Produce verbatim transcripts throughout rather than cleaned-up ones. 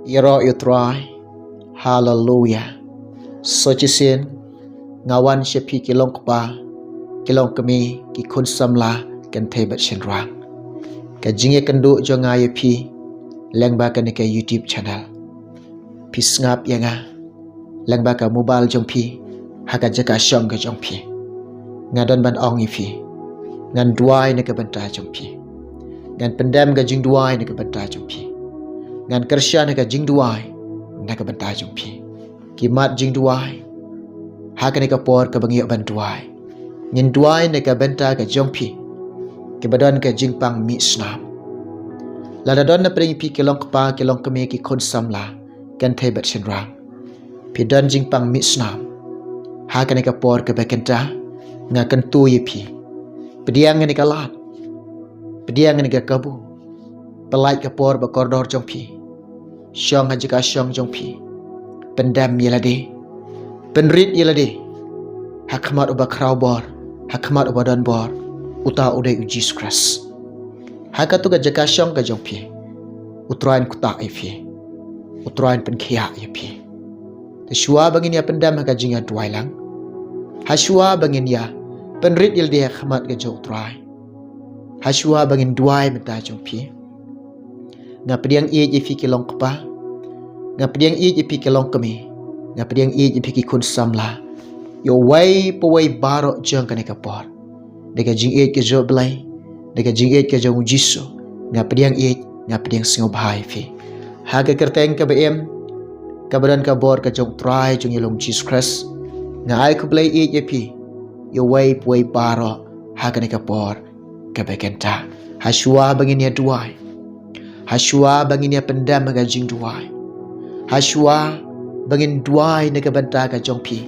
Ïaroh ïa u Trai. Haleluya. Sa shisien nga wan sha phi ki long kpa, ki long kmie, ki khun samla kynthei bad shynrang. Ka jingïakynduh jong nga ïa phi lyngba kane ka YouTube channel. Phi sngap ïa nga lyngba ka mobile jong phi, ha ka jaka shong ka jong phi. Nga don ban ong ïa phi, ngan duwai na ka bynta jong phi. Ngan pyndem ka jingduwai na ka bynta jong phi. Ngan kyrshan na ka jingduwai na ka bynta jong phi. Ki mat jingduwai ha kane ka por kaba ngi ïoh ban duwai. Ngin duwai na ka bynta ka jong phi, kiba don ka jingpang mih snam. Lada don na pdeng phi ki long kpa, ki long kmie, ki khun samla kynthei bad shynrang, phi don jingpang mih snam, ha kane ka por kaba kynta, nga kyntu ïa phi, pdiang ïa kane ka lad, pdiang ïa kane ka kabu, pyllait ka por bad kordor jong phi, shong ha jaka shong jong phi, pyndem ïa lade, pynrit ïa lade ha khmat uba khraw bor, ha khmat uba don bor, uta u dei u Jisu Khrist. Ha katu ka jaka shong ka jong phi, u Trai un ktah ïa phi, u Trai un pynkhiah ïa phi. Te shuwa ba ngin ïa pyndem ha ka jingïaduwai lang, ha shuwa ba ngin ïa pynrit ïa lade ha khmat ka jong u Trai, ha shuwa ba ngin duwai mynta jong phi, nga pdiang ïeit ïa phi ki long kpa, nga pdiang ïeit ïa phi ki long kmie, nga pdiang ïeit ïa phi ki khun samla, ïa uwei pa uwei baroh jong kane ka por. Da ka jingïeit ka jong u Blei, da ka jingïeit ka jong u Jisu, nga pdiang ïeit, nga pdiang sngewbha ïa phi. Ha ka kyrteng kaba im, kaba don ka bor ka jong u Trai jong ngi long Jisu Khrist, nga ai khublei ïeit ïa phi, ïa uwei pa uwei baroh ha kane ka por kaba kynta. Ha shuwa ba ngin ïa duwai, ha shuwa ba ngin ïa pyndem ha ka jingduwai, ha shuwa ba ngin duwai na ka bynta ka jong phi,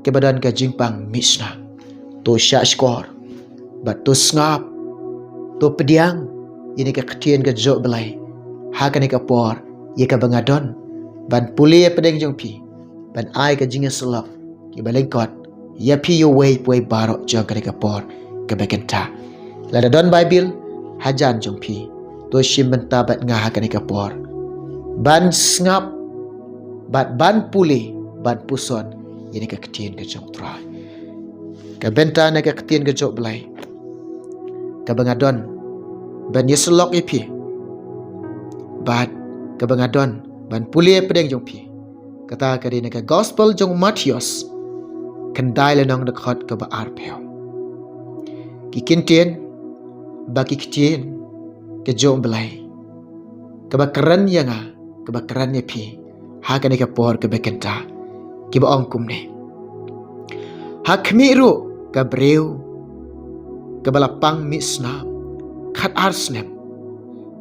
kaba don ka jingpang mih snam, to shah shkor bad to sngap, to pdiang ïa kane ka ktien ka jong u Blei ha kane ka por, ïa kaba nga don ban pule hapdeng jong phi, ban ai ka jingïasyllok kiba lyngkot ïa phi, ïa uwei pa uwei baroh jong kane ka por kaba kynta. Lada don Baibl hajan jong phi, to shim bynta bad nga ha kane ka por, ban sngap bad ban pule, ban puson ïa kane ka ktien ka jong u Trai. Ka bynta na ka ktien ka jong u Blei kaba nga don ban ïasyllok ïa phi, bad kaba nga don ban pule hapdeng jong phi, kata ka dei na ka Gospel jong u Mathaios, khyndai lynnong, dkhot kaba arphew. Ki kyntien, ba ki ktien ka jong u Blei kaba kren ïa nga, kaba kren ïa phi ha kane ka por kaba kynta, kiba ong kumne: Ha khmih ruh ka briew kaba la pang mih snam khat ar snem,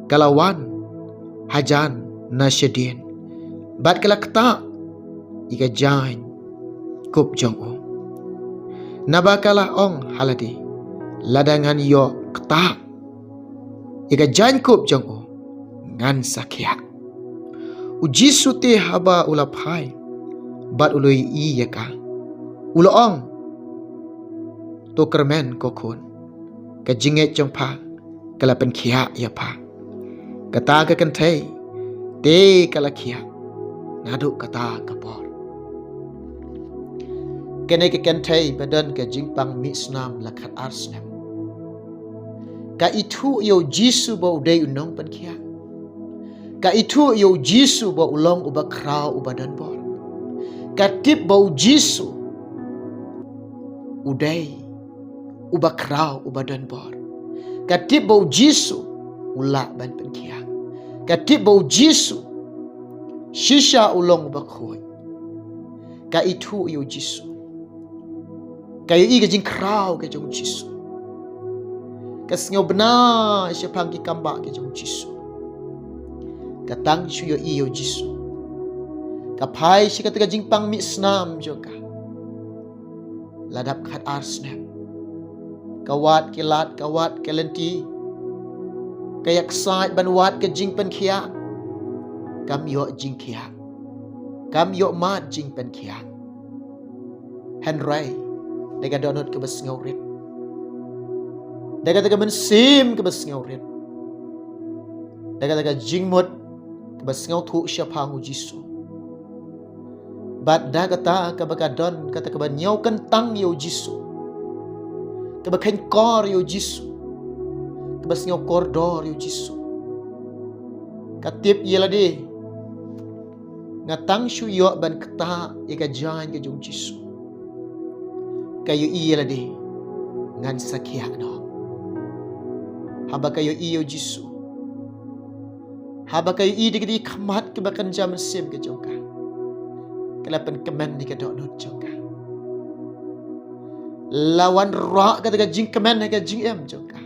ka la wan hajan na shadien, bad ka la ktah ïa ka jaiñ kup jong u. Naba ka la ong ha lade, lada ngan ïoh ktah ïa ka jaiñ kup jong u, ngan sa khiah. U Jisu te haba u la phai bad u la ïohi ïa ka, u la ong, to kyrmen ko khun, ka jingngeit jong pha ka la pynkhiah ïa pha. Kata ka kynthei te ka la khiah naduh kata ka por. Kane ka kynthei ba don ka jingpang mih snam la khat ar snem, ka ithuh ïa u Jisu ba u dei u nongpynkhiah. Ka ithuh ïa u Jisu ba u long uba khraw, uba don bor. Ka tip ba u Jisu u dei uba khraw, uba don bor. Ka tip ba u Jisu u lah ban pynkhiah. Ka tip ba u Jisu shisha u long uba khuid. Ka ithuh ïa u Jisu. Ka ïohi ka jingkhraw ka jong u Jisu. Ka sngewbna shaphang ki kambah ka jong u Jisu. Ka tang shu ïohi ïa u Jisu, ka phai sha kata ka jingpang mih snam jong ka. La dap khat ar snem. Ka wad ki lad, ka wad ki lynti. Ka ïaksaid ban wad ka jingpynkhiah. Kam ïoh jingkhiah. Kam ïoh mad jingpynkhiah. Hynrei da ka dohnud kaba sngewrit, da kata ka mynsiem kaba sngewrit, da kata ka jingmut ba sngewthuh shaphang u Jisu. Bad da kata kaba ka don, kata kaba ñiew kyntang ïa u Jisu, kaba kheiñkor ïa u Jisu, kaba sngewkordor ïa u Jisu, ka tip ïa lade, nga tang shu ïoh ban ktah ïa ka jaiñ ka jong u Jisu. Ka ïohi ïa lade, ngan sa khiah noh. Haba ka ïohi ïa u Jisu, haba ka ïohi da ka dei khmat kaba kynja mynsiem ka jong ka, ka la pynkmen ïa ka dohnud jong ka. La wanrah kata ka jingkmen ha ka jingim jong ka.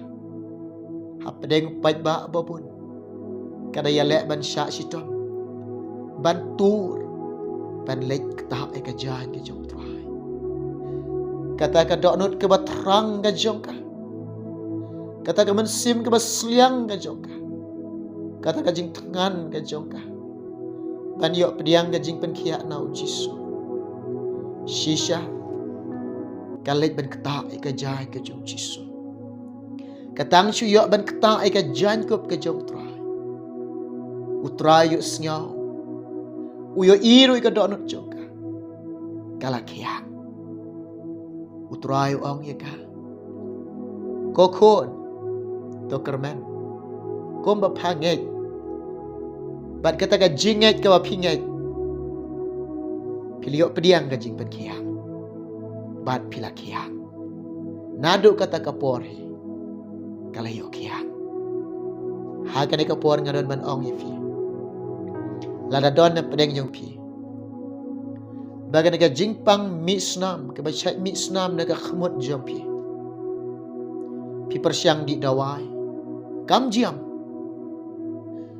Hapdeng u paidbah babun, ka da ïaleh ban shah shitom, ban tur, ban leit ktah ïa ka jaiñ ka jong u Trai. Kata ka dohnud kaba thrang ka jong ka, kata ka mynsiem kaba sliang ka jong ka, kata ka jingthngan ka jong ka ban ïoh pdiang ka jingpynkhiah na u Jisu. Shisha ka leit ban ktah ïa ka jaiñ ka jong u Jisu. Ka tang shu ïoh ban ktah ïa ka jaiñkup ka jong u Trai, u Trai u sngew, u ïohi ruh ïa ka dohnud jong ka, ka la khiah. U Trai u ong ïa ka, ko khun, to kyrmen, kumba pha ngeit bad kata ka jingngeit kaba phi ngeit, phi la ïoh pdiang ka jingpynkhiah bad phi la khiah. Naduh kata ka por hi ka la ïoh khiah. Ha kane ka por nga don ban ong ïa phi, lada don na pdeng jong phi ba kane ka jingpang mih snam kaba shait mih snam na ka khmut jong phi, phi pyrshang dih dawai, kam jam.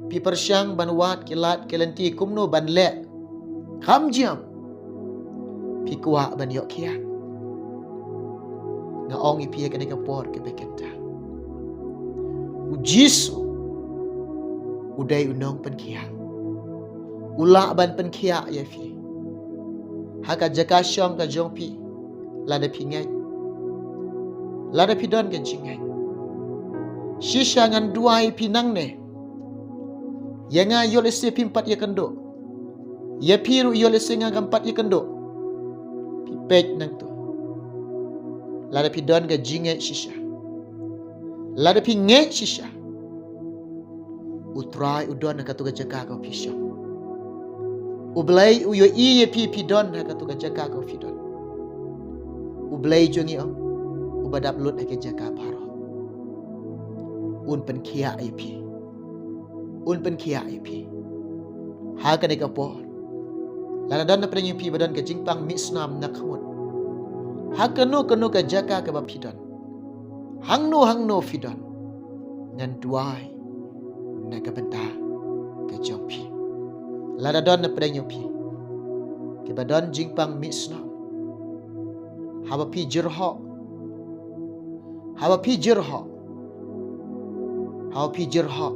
Phi pyrshang ban wad ki lad ki lynti kumno ban leh, kam jam. Phi kwah ban ïoh khiah. Nga ong ïa phi ha kane ka por kaba kynta, u Jisu u dei u nongpynkhiah. U lah ban pynkhiah ïa phi ha ka jaka shong ka jong phi, lada phi ngeit, lada phi don ka jingngeit. Shisha ngan duwai ïa phi nangne, ïa nga ïoh lehse phim pat ïakynduh, ïa phi ruh ïoh lehse nga ngam pat ïakynduh. Phi peit nangto, lada phi don ka jingngeit shisha, lada phi ngeit shisha, u Trai u don ha kato ka jaka kaba phi shong. U Blei u ïohi ïa phi, phi don ha kato ka jaka kaba phi don. U Blei jong ngi, ong, uba dap lut ha ka jaka baroh, un pynkhiah ïa phi. Un pynkhiah ïa phi. Ha kane ka por, lada don na pdeng jong phi ba don ka jingpang mih snam na khmut, ha kano kano ka jaka kaba phi don, hangno hangno phi don, ngan duwai na ka bynta ka jong phi. Lada don na pdeng jong phi kiba don jingpang mih snam, haba phi jyrhoh, haba phi jyrhoh, haba phi jyrhoh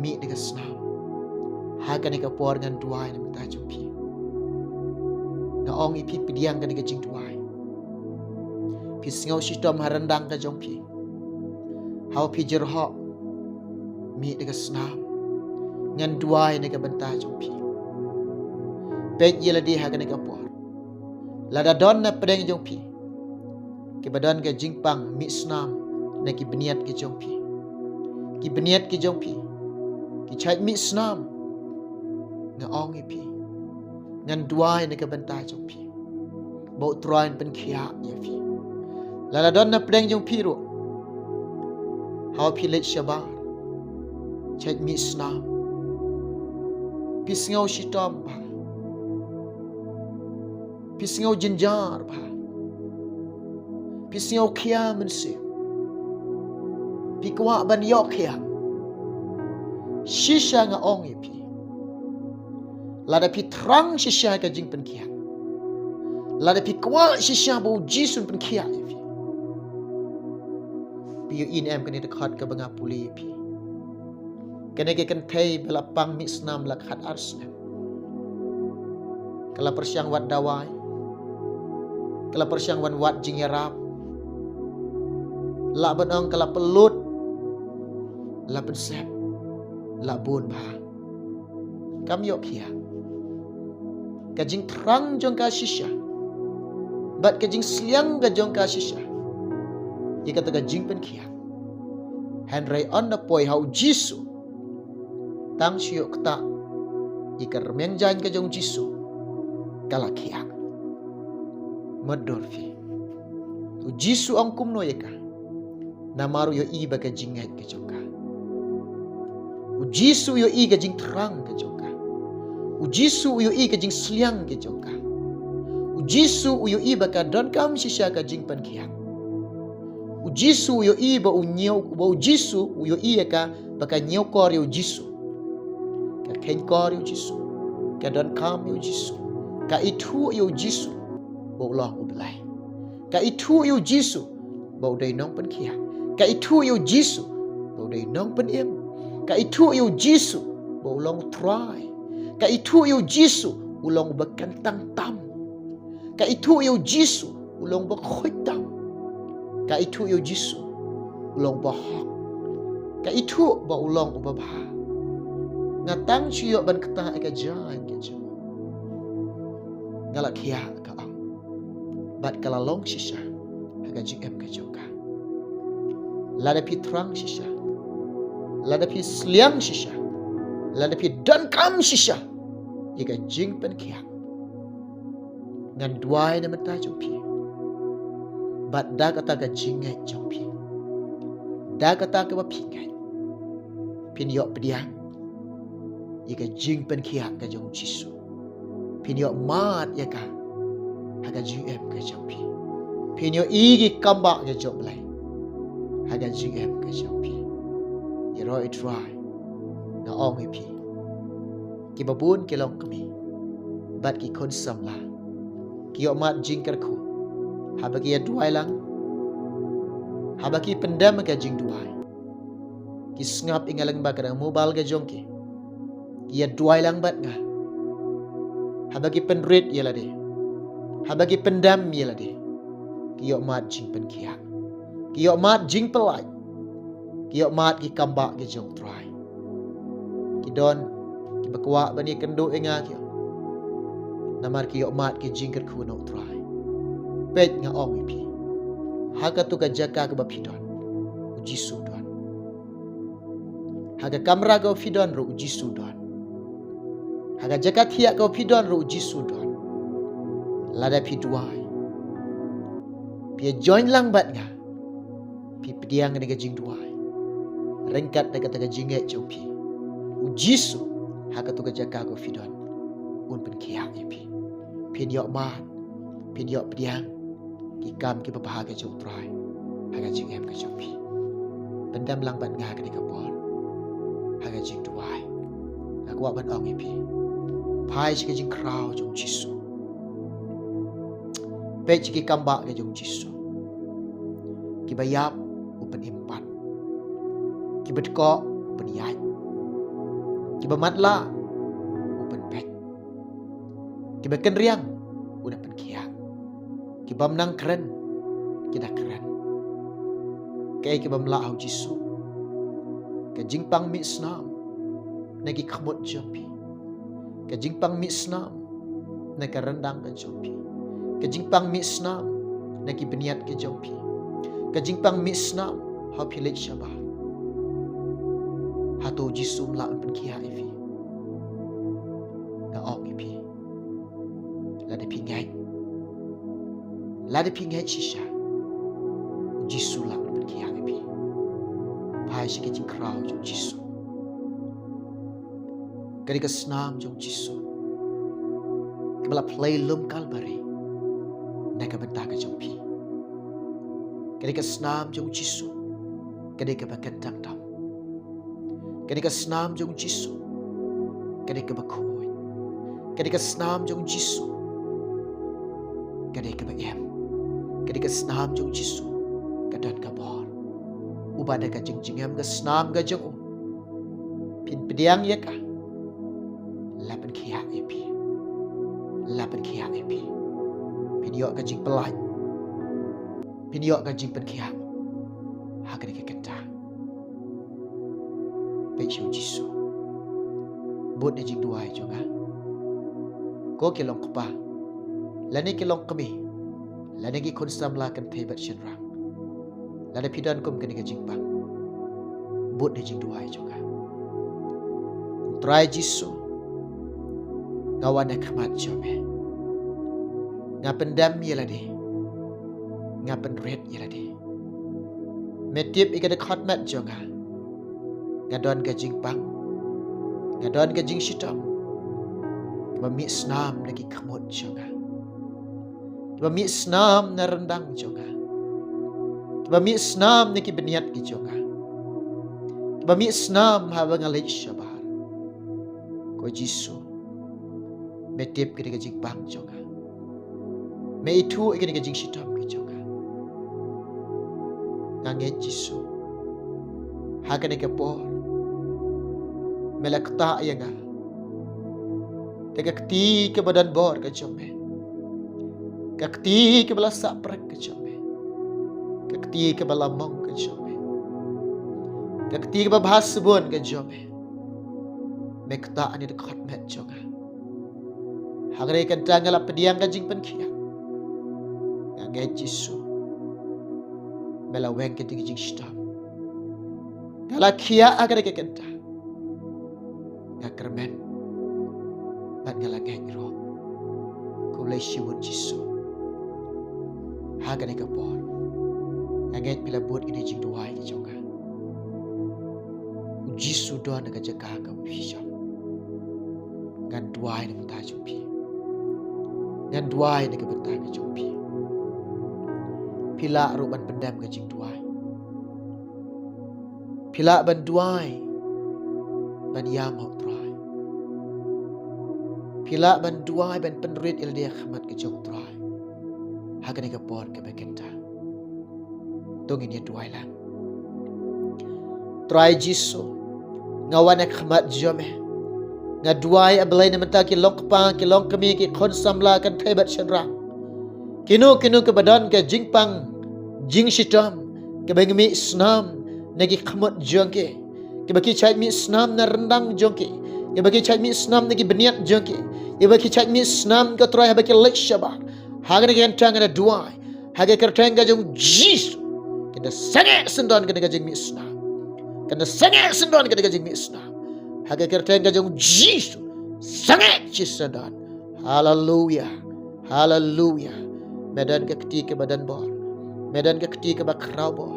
mih da ka snam, ha kane ka por ngan duwai na ka bynta jong phi. Nga ong ïa phi, pdiang kane ka jingduwai. Phi sngew shitom ha ryndang ka jong phi, haba phi jyrhoh mih da ka snam, ngan duwai na ka bynta jong phi. Peit ïa lade ha kane ka por, lada don na pdeng jong phi kiba don ka jingpang mih snam na ki bniat ki jong phi, ki bniat ki jong phi ki shait mih snam, nga ong ïa phi, ngan duwai na ka bynta jong phi ba u Trai un pynkhiah ïa phi. Lada don na pdeng jong phi ruh, haba phi leit shabar, shait mih snam, phi sngew shitom bha, phi sngew jynjar bha, phi sngew khia mynsiem, phi kwah ban ïoh khiah. Shisha nga ong ïa phi, lada phi thrang shisha ka jingpynkhiah, lada phi kwah shisha ba u Jisu un pynkhiah ïa phi, phi ïohi ne em kane ka dkhot kaba nga pule ïa phi? Kane ka kynthei ba la pang mih snam la khatar snem, ka la pyrshang wad dawai, ka la pyrshang wan wad jingïarap, lah ban ong ka la pynlut, la pynsep, la bun bha. kam ïoh khiah. Ka jingthrang jong ka shisha bad ka jingsliang ka jong ka shisha ïa kata ka jingpynkhiah. Hynrei ynda poi ha u Jisu, tang shu ïoh ktah ïa ka rmiang jaiñ ka jong u Jisu, ka la khiah. Mutdur phi. U Jisu ong kumno ïa ka? Namar u ïohi ba ka jingngeit ka jong ka. U Jisu u ïohi ka jingthrang ka jong ka. U Jisu u ïohi ka jingsliang ka jong ka. U Jisu u ïohi ba ka donkam shisha ka jingpynkhiah. U Jisu u ïohi ba u ñiew, ba u Jisu u ïohi ïa ka ba ka ñiewkor ïa u Jisu. Ka kheiñkor ïa u Jisu. Ka donkam ïa u Jisu. Ka ithuh ïa u Jisu ba u long u Blei. Ka ithuh ïa u Jisu ba u dei nongpynkhiah. Ka ithuh ïa u Jisu ba u dei nongpynim. Ka ithuh ïa u Jisu ba u long u Trai. Ka ithuh ïa u Jisu u long uba kyntang tam. Ka ithuh ïa u Jisu u long uba khuid tam. Ka ithuh ïa u Jisu u long uba hok. Ka ithuh ba u long uba bha. Nga tang shu ïoh ban ktah ïa ka jaiñ ka jong u. Nga la khiah, ka ong. Bad ka la long shisha ha ka jingim ka jong ka. Lada phi thrang shisha, lada phi sliang shisha, lada phi donkam shisha ïa ka jingpynkhiah, ngan duwai na bynta jong phi. Bad da kata ka jingngeit jong phi, da kata kaba phi ngeit, phin ïoh pdiang ïa ka jingpynkhiah ka jong u Jisu. Phin ïoh mad ïa ka ha ka jingim ka jong phi. Phin ïohi ki kambah ka jong u Blei ha ka jingim ka jong phi. Ïaroh, ïaroh, nga ong ïa phi, kiba bun ki longkmie bad ki khun samla ki ïoh mad jingkyrkhu haba ki ïa duwai lang, haba ki pyndem ka jingduwai. Ki sngap ïa nga lyngba ka dang mobile ka jong ki. Ki ïa duwai lang bad nga. Haba ki pynrit ïa lade, haba ki pyndem ïa lade, ki ïoh mad jingpynkhiah, ki ïoh mad jingpyllait, ki ïoh mad ki kambah ki jong u Trai. Ki don kiba kwah ban ïakynduh ïa nga, ki ong, namar ki ïoh mad ki jingkyrkhu na u Trai. Peit, nga ong ïa phi, ha katu ka jaka kaba phi don, u Jisu don. Ha ka kamra kaba phi don ruh u Jisu don. Ha ka jaka thiah kaba phi don ruh u Jisu don. Lada phi duwai, phi ïa join lang bad nga, phi pdiang ïa ka jingduwai, ryngkat da kata ka jingngeit jong phi, u Jisu ha katu ka jaka kaba phi don un pynkhiah ïa phi. Phin ïoh mad, phin ïoh pdiang ki kam kiba bha ka jong u Trai ha ka jingim ka jong phi. Pyndem lang bad nga ha kane ka por ha ka jingduwai. Nga kwah ban ong ïa phi, phai sha ka jingkhraw jong u Jisu. Peit sha ki kambah ka jong u Jisu. Kiba ïap u pynim pat, kiba dkoh u pynïaid, kiba matlah u pynbeit, kiba kynriang u da pynkhiah, ki bym nang kren ki da kren. Kaei ki bym lah ha u Jisu? Ka jingpang mih snam na ki khmut jong phi, ka jingpang mih snam na ka ryndang ka jong phi, ka jingpang mih snam na ki bniat ka jong phi, ka jingpang mih snam ha u phi leit shabar. Hato u Jisu um lah ban pynkhiah ïa phi? Nga ong ïa phi, lada phi ngeit, lada phi ngeit shisha, u Jisu lah ban pynkhiah ïa phi. Phai sha ka jingkhraw jong u Jisu. Ka dei ka snam jong u Jisu kaba la pynleit lum Kalbari na ka bynta ka jong phi. Ka dei ka snam jong u Jisu ka dei kaba kyntang tam. Ka dei ka snam jong u Jisu ka dei kaba khuid. Ka dei ka snam jong u Jisu ka dei kaba im. Ka dei ka snam jong u Jisu ka don ka bor. Uba da ka jingjngem ka snam ka jong u, phin pdiang ïa ka, la pynkhiah ïa phi, la pynkhiah ïa phi. Phin ïoh ka jingpyllait, phin ïoh ka jingpynkhiah ha kane ka kynta. Peit sha u Jisu. Bud ïa ka jingduwai jong nga. Ko ki longkpa, lane ki longkmie, lane ki khun samla kynthei bad shynrang, lada phi don kum kane ka jingpang, bud ïa ka jingduwai jong nga. Trai Jisu, nga wan ha khmat jong me. Nga pyndem ïa lade. Nga pynrit ïa lade. Me tip ïa ka dkhot met jong nga. Nga don ka jingpang, nga don ka jingshitom, kiba mih snam na ki khmut jong nga, kiba mih snam na ryndang jong nga, kiba mih snam na ki bniat ki jong nga, kiba mih snam haba nga leit shabar. Ko Jisu, me tip kane ka jingpang jong nga. Me ithuh ïa kane ka jingshitom ka jong nga. Nga ngeit Jisu, ha kane ka por, me la ktah ïa nga da ka kti kaba don bor ka jong me, ka kti kaba la sah prek ka jong me, ka kti kaba la mong ka jong me, ka kti kaba bha sbun ka jong me. Me ktah ïa kane ka dkhot met jong nga. Ha kane ka kynta nga la pdiang ka jingpynkhiah. Nga ngeit Jisu, me la weng ka ding ka jingshitom. Nga la khiah ha kane ka kynta. Nga kyrmen bad nga la ngeit ruh. Khublei shibun Jisu. Ha kane ka por, nga ngeit phi la bud ïa kane ka jingduwai ka jong nga. U Jisu don ha ka jaka kaba phi shong. Ngan duwai na ka bynta jong phi. Ngan duwai na ka bynta ka jong phi. Phi lah ruh ban pyndem ka jingduwai. Phi lah ban duwai ban ïam ha u Trai. Phi lah ban duwai ban pynrit ïa lade ha khmat ka jong u Trai. Ha kane ka por kaba kynta, to ngin ïa duwai lang. Trai Jisu, nga wan ha khmat jong me. Nga duwai, A Blei, na ka bynta ki longkpa, ki longkmie, ki khun samla, kynthei bad shynrang, kino kino kiba don ka jingpang jingshitom, kiba ngi mih snam na ki khmut jong ki, kiba ki shait mih snam na ryndang jong ki, kiba ki shait mih snam na ki bniat jong ki, kiba ki shait mih snam, ko Trai, haba ki leit shabar. Ha kane ka kynta nga duwai ha ka kyrteng ka jong u Jisu, kan da sangeh syndon kane ka jingmih snam. Kan da sangeh syndon kane ka jingmih snam. Ha ka kyrteng ka jong u Jisu, sangeh shi syndon. Haleluya. Haleluya. Me don ka kti kaba don bor. Me don ka kti kaba khraw bor.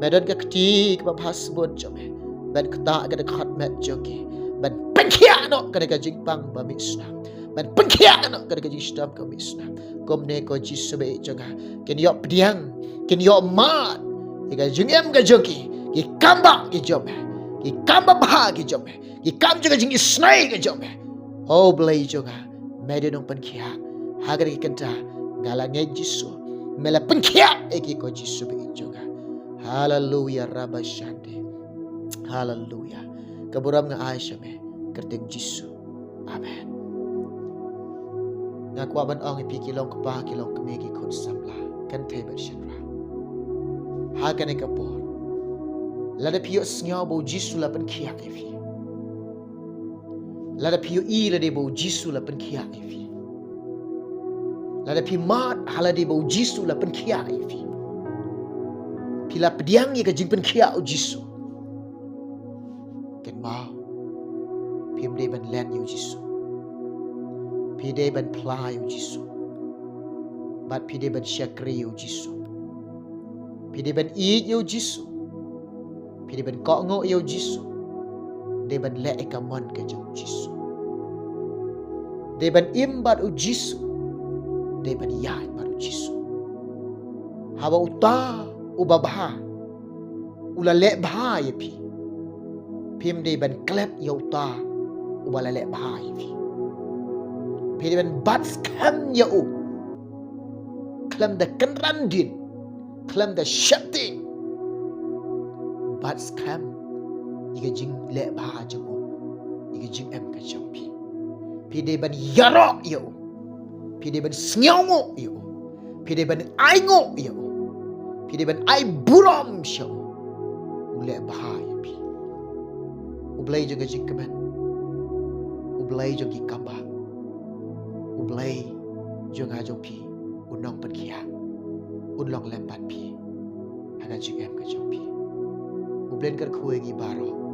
Me don ka kti kaba bha sbun jong me. Ban ktah ïa ka dkhot met jong ki. Ban pynkhiah noh kane ka jingpang ba mih snam. Ban pynkhiah noh kane ka jingshitom kaba mih snam. Kumne, ko Jisu ba ïeit jong nga, kin ïoh pdiang, kin ïoh mad ïa ka jingim ka jong ki, ki kam ba ki jong me, ki kam babha ki jong me, ki kam jong ka jingisynei ka jong me. O Blei jong nga, me dei u nongpynkhiah. Ha kane ka kynta nga la ngeit Jisu, me la pynkhiah ïa ki, ko Jisu ba ïeit jong nga. Haleluya, rabashande. Haleluya. Ka burom nga ai sha me, kyrteng Jisu. Amen. Nga kwah ban ong ïa phi ki longkpa, ki longkmie, ki khun samla, kynthei bad shynrang, ha kane ka por, lada phi ïohsngew ba u Jisu la pynkhiah ïa phi, lada phi ïohi lade ba u Jisu la pynkhiah ïa phi, lada phi mad ha lade ba u Jisu la pynkhiah ïa phi, phi la pdiang ïa ka jingpynkhiah u Jisu, kynmaw, phim dei ban len ïa u Jisu. Phi dei ban phla ïa u Jisu. Bad phi dei ban shakri ïa u Jisu. Phi dei ban ïeit ïa u Jisu. Phi dei ban kohnguh ïa u Jisu. Dei ban leh ïa ka mon ka jong u Jisu. Dei ban im bad u Jisu. Dei ban ïaid bad u Jisu. Haba uta uba bha u la leh bha ïa phi, phim dei ban klet ïa uta uba la leh bha ïa phi. Phi dei ban bat skhem ïa u khlem da kynran dien, khlem da sheptieng. Bat skhem ïa ka jingleh bha jong u ïa ka jingim ka jong phi. Phi dei ban ïaroh ïa u. Phi dei ban sngewnguh ïa u. Phi dei ban ainguh ïa u. Phi dei ban ai burom sha u. U leh bha ïa phi. U Blei jong ka jingkmen Blei jong ki kambah, U Blei jong nga jong phi, un nongpynkhiah, un long lem bad phi ha ka jingim ka jong phi. U Blei un kyrkhu ïa ngi baroh.